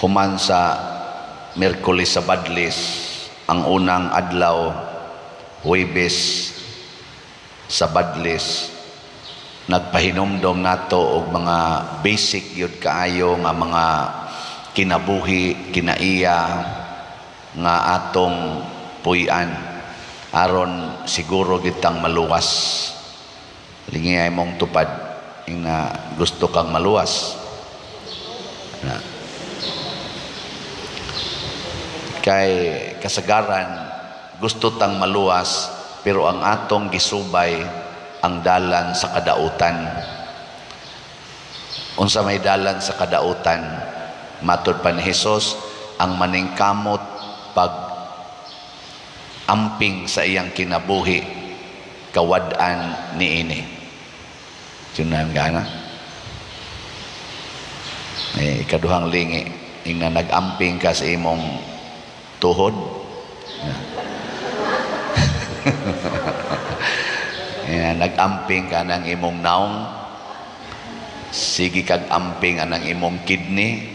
Human sa Miyerkules sa Badlis, ang unang adlaw, Huwebes sa Badlis, nagpahinumdom nato og mga basic gyud kaayo nga mga kinabuhi, kinaiya nga atong puy-an aron siguro kitang maluwas. Lingi mong tupad nga gusto kang maluwas. Na. Kay kasagaran gusto tang maluwas, pero ang atong gisubay ang dalan sa kadautan. Unsa may dalan sa kadautan? Matod pa ni Hesus, ang maningkamot pag amping sa iyang kinabuhi, kawad-an niini. Sunan gana. Eh, ikaduhang lingi, ingna nag-amping ka sa imong tuhod. Yeah, nag-amping ka ng imong naong, sige kag amping anang imong kidney,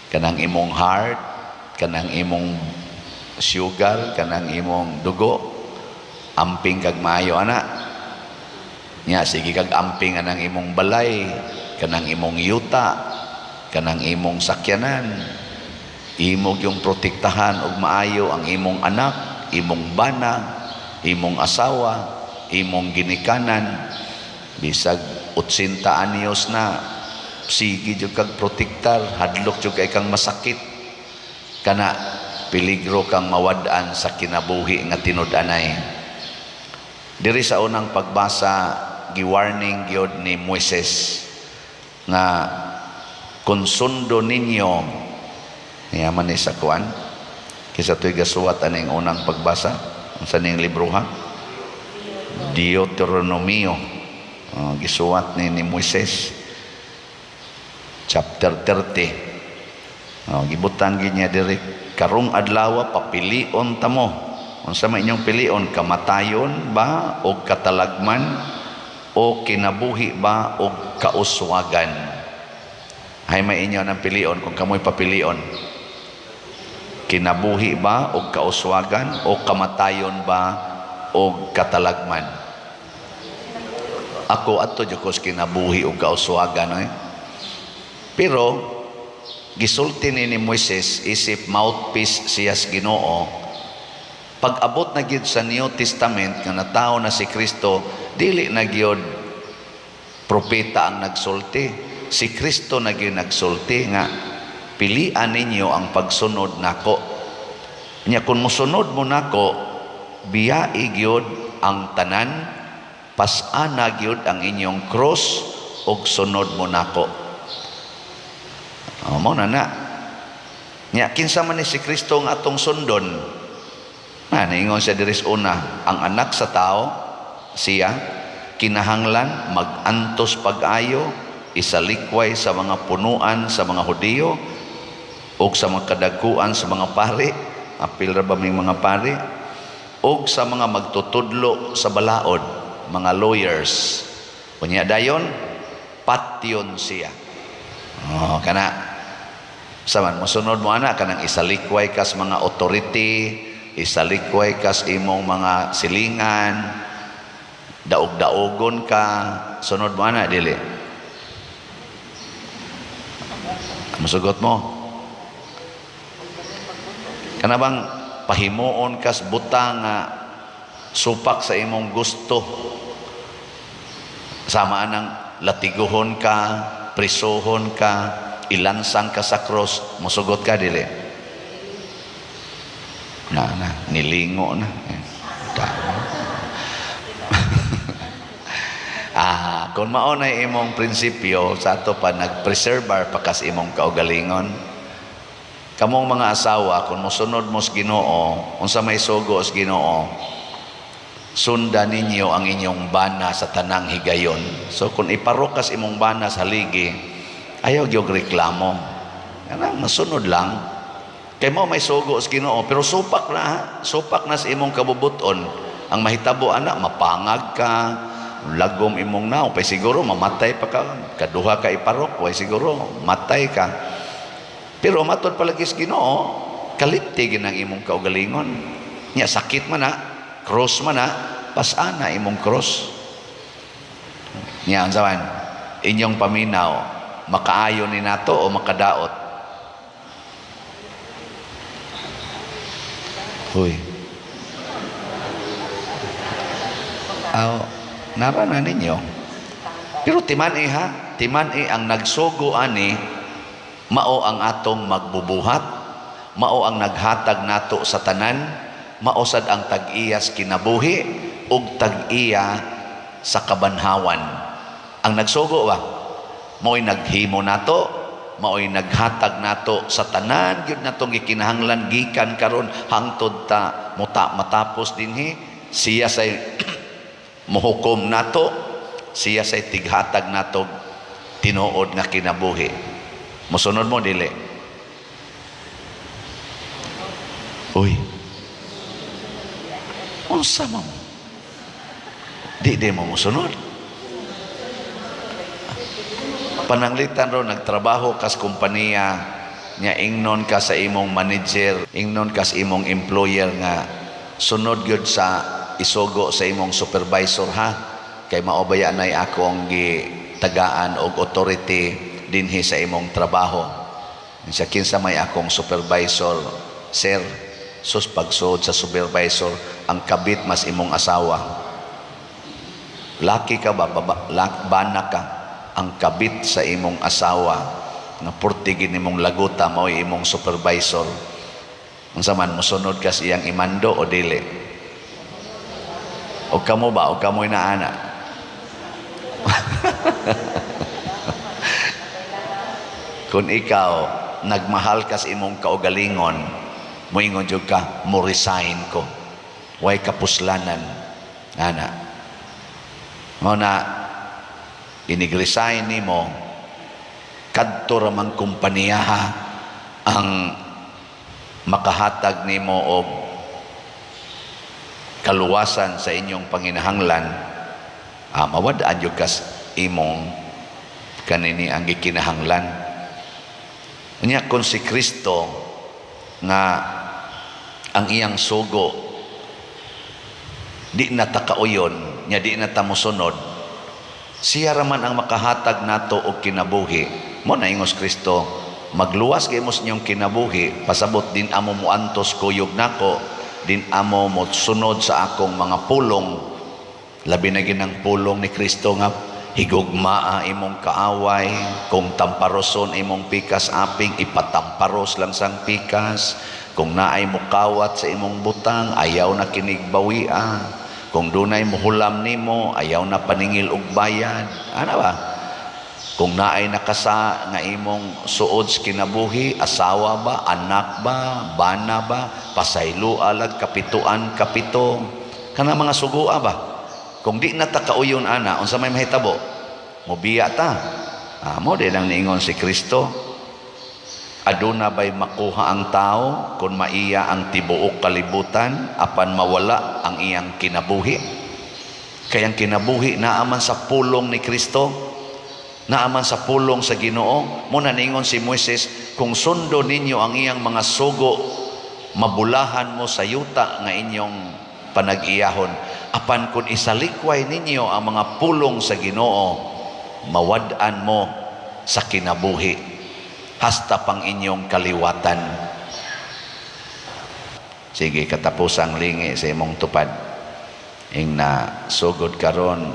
kanang imong heart, kanang imong sugar, kanang imong dugo, amping kag maayo ana. Nya sige kag amping anang imong balay, kanang imong yuta, kanang imong sakyanan. Imo yung protektahan og maayo ang imong anak, imong bana, imong asawa, imong ginikanan. Bisag 80 anyos na, sige jud kag protektar, hadlok jud kay kang masakit. Kana peligro kang mawad-an sa kinabuhi nga tinud-anay. Diri sa unang pagbasa, gi-warning gyud ni Moises nga kung sundo ninyo. Yaman ni sa kuan, kinsa to'y gasuwat aning unang pagbasa? Unsa ning libroha? Deuteronomio. Oh, gisuwat ni Moises, chapter 30. Oh, gibutang gyud niya diri, karong adlaw papilion ta mo. Unsa man inyong pilion? Kamatayon ba o katalagman, o kinabuhi ba o kauswagan? Hay may inyo ng pilion kung kamoy papilion? Kinabuhi ba o kauswagan, o kamatayon ba o katalagman? Ako, adto jud ko sa kinabuhi o kauswagan eh. Pero gisulti ni Moises isip mouthpiece siya sa Ginoo. Pag abot na gyud sa New Testament nga natawo na si Kristo, dili na gyud propeta ang nagsulti, si Kristo na gyud nagsulti nga pilian ninyo ang pagsunod nako. Nya kung mosunod mo nako, biyai gyud ang tanan, pas-ana gyud ang inyong cross ug sunod mo nako. Oh, mo na na. Nya kinsa man ni si Kristo nga atong sundon? Na niingon siya diri sa una, ang Anak sa Tao siya kinahanglan magantos pag-ayo, isalikway sa mga punuan sa mga Hudiyo ug sa mga kadaguan sa mga pari, apil ra ba ming mga pari, ug sa mga magtutudlo sa balaod, mga lawyers. Unya dayon patyon siya. Oh, kana saman mosunod mo ana, kanang isalikway kas mga authority, isalikway kas imong mga silingan, daog-daogon ka, sunod mo ana, dili? Musugot mo? Kana bang pahimuon kas butang nga supak sa imong gusto, sama anang latiguhon ka, prisuhon ka, ilansang ka sa cross, musugot ka, dili na? Na nilingo na. Eh, ah, kung mao na imong prinsipyo, sa ato pa nag-preserve pa kas imong kaugalingon. Kamong mga asawa, kung mosunod mo sa Ginoo, unsa may sugo sa Ginoo? Sundan ninyo ang inyong bana sa tanang higayon. So kung iparokas imong bana sa haligi, ayaw gyud reklamo. Kanang masunod lang. Kay mo may sugo sa Ginoo, pero supak na, ha? Supak na sa imong kabubuton. Ang mahitabo ana, mapangag ka, lagom imong naong, pa siguro mamatay pa ka, kaduha ka iparok, way siguro matay ka. Pero matod palagi sa Ginoo, kalimti gyud ang imong kaugalingon. Nya sakit man na, cross man na, pas-ana imong cross. Nya unsa man inyong paminaw, makaayo ni nato o makadaot? Huy. Aw, nara na ninyo. Pero timan-i ha, timan-i ang nagsugo ani mao ang atong magbubuhat, mao ang naghatag nato sa tanan, mao sad ang tag-iyas kinabuhi ug tag-iya sa kabanhawan. Ang nagsugo ba, mao'y naghimo nato, mao'y naghatag nato sa tanan gyud natong gikinahanglan gikan karon hangtod ta muta matapos dinhi. Siya say mohukom nato, siya say tighatag nato tinuod nga kinabuhi. Mosunod mo dili? Uy. Unsa man? Di di mo mosunod. Pananglitan ro nagtrabaho kas kompanya nya ingnon ka sa imong manager, ingnon ka sa imong employer nga sunod gyud sa isugo sa imong supervisor ha, kay mao baya nay akong gitagaan og authority dinhi sa imong trabaho. Siya, kinsa may akong supervisor, sir? Sus, pagsuod sa supervisor, ang kabit mas imong asawa. Laki ka ba, baba, lak, bana ka, ang kabit sa imong asawa nga purtigin nimong laguta mao imong supervisor. Unsa man, mosunod ka sa iyang imando o dili? O kamo ba, o kamo inaana? Kung ikaw nagmahal ka sa imong kaugalingon, moingon jud ka, mo resign ko. Way kapuslanan ana. Mao na inig-resign nimo, kadto ra man kompanya ha ang makahatag nimo og kaluwasan sa inyong panginahanglan, mawad-an jud kas imong kanini ang gikinahanglan. Unya kung si Kristo nga ang iyang sugo di na ta kauyon, nya di na ta mosunod, siya raman ang makahatag nato og kinabuhi. Mo na ingos Kristo, magluwas kay mo sa inyong kinabuhi, pasabot din amo moantos kuyog nako, din amo mosunod sa akong mga pulong. Labi na ginang pulong ni Kristo nga higugmaa imong kaaway, kung tamparoson imong pikas aping, ipatamparos lang sang pikas. Kung naay mukawat sa imong butang, ayaw na kinigbawia. Kung dunay muhulam nimo, ayaw na paningil og bayad. Ana ba? Kung naay nakasa nga imong suod sa kinabuhi, asawa ba, anak ba, bana ba, pasayloa lag kapituan kapito. Kana mga sugoa ba? Kung di na ta kauyon ana, unsa may mahitabo? Mobiya ta. Mo din ang niingon si Kristo. Aduna bay makuha ang tao kung maiya ang tibuok kalibutan apan mawala ang iyang kinabuhi? Kay ang kinabuhi naaman sa pulong ni Kristo, naaman sa pulong sa Ginoo. Mo na niingon si Moises, kung sundo ninyo ang iyang mga sugo, mabulahan mo sa yuta nga inyong panag-iyahon. Apan kung isalikway ninyo ang mga pulong sa Ginoo, mawad-an mo sa kinabuhi hasta pang inyong kaliwatan. Sige, katapusang lingi sa imong tupad. Ing na sugod karon,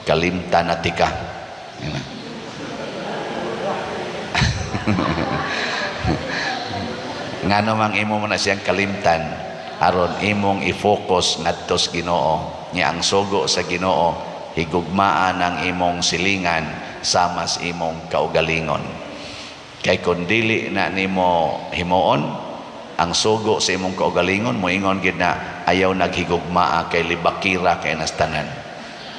kalimta na tika. Ngano mang imo mo na siyang kalimtan, aron imong i-focus ngadto sa Ginoo. Nya ang sugo sa Ginoo, higugmaan ang imong silingan sama sa imong kaugalingon. Kay kun dili na nimo himuon ang sugo sa imong kaugalingon, moingon gid na ayaw naghigugmaa kay libakira kay nastanan.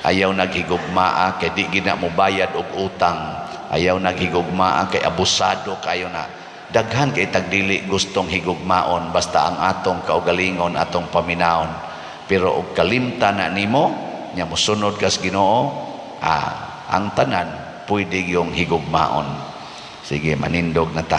Ayaw naghigugmaa kay di gid na mobayad og utang. Ayaw naghigugmaa kay abusado kayo na. Daghan kay tagdili gustong higugmaon basta ang atong kaugalingon, atong paminaon. Pero og kalimta na nimo, nya mosunod kas Ginoo, ang tanan pwede yung higugmaon. Sige, manindog na ta.